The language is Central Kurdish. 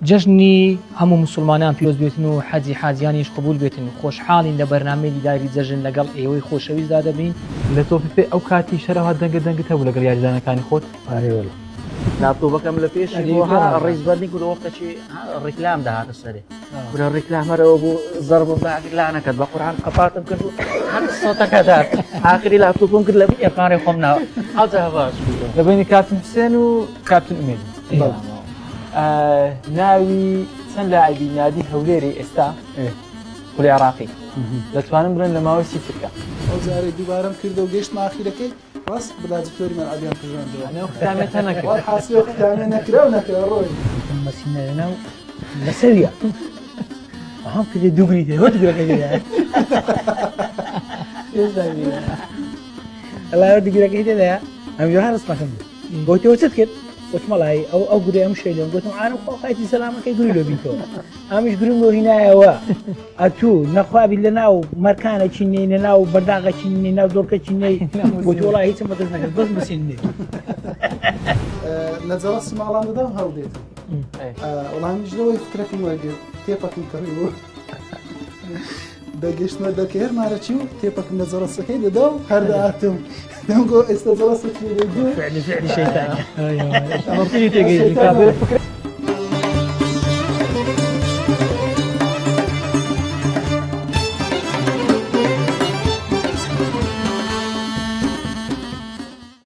جەژنی هەموو موسڵمانان پیرۆز بێتن و حەجی حاجیانیش قبول بێتن خۆشحاڵین لە بەرنامەی دیداری جەژن لەگەڵ ئێوەی خۆشەویستدا دەبین. لە تۆپی پێ ئەو کاتیش هەرەوها دەنگە دەنگت هەبوو لەگەڵ یاریزانەکانی خۆت؟ ئارێ وەڵا. لاپتۆپەکەم لە پێشی بۆ ها ڕیز بەرنی کورە وەختەکی ڕیکلام دەهاتە سەرێ کورە ڕیکلام هەرەوە بوو زەربم دا ئاگر لانەکەت بە قورئان قەپاتم کرد و هەر سۆتەکە دات ئاخری لاپتۆپم کرد لە بن ئێقانێ خۆم ناوە ئەوجا باش بوو. لە بەینی کاپتن حوسێن و کاپتن ئومێدی ناوی چەند لاعبی نادی هەولێری ئێستا خولی عێراقی دەتوانم بڵێن لە ماوەی سی چرکە. ئەو جارەی دووبارەم کردەوە گەیشتمە ئاخیرەکەی ڕاست بلاجکتۆری مەلعەبیان پژاندەوە. ئەو ختامێتە نەکرد. وەڵحاسیل ئەو ختامێ نەکرا و نەکرا ڕۆی. وتم مەسینە لەناو لەسەریە ئەهام کردێ دوگری دێ هۆ دوگرەکەی دێ ئەڵا دوگرەکەی دێ ئەم جۆ هەر ڕسمەکەم بوو گوتی چت کرد وتم وەڵی ئەو ئەو گورێ ئەم شەیلم گوتم ئارم خۆ خایتی سەلامەکەی گوری لۆ بیتەوە ئەمیش گرم لۆ هینایەوە ئەتوو نەخوابی لە ناو مەرکانە چینی لە ناو بەرداغە چینی ناو دۆڵکە چینی گوتی وڵی هیچم بەدەست نەکرد بەس مسین نێ لە جەڵەسی ماڵان دەدام هەڵدێت وەڵامیش لەوەی فکرەکەم وەرگرت تێپەکم کڕی بوو دەگەشتمە دەکە هەر مارەچی و تێپەکم لە جەڵەسەکەی دەدا و هەر دەهاتم دەمگۆ ئێستا جەڵەسەکی فعلی فعلی شەیتانە تێگەیشتن.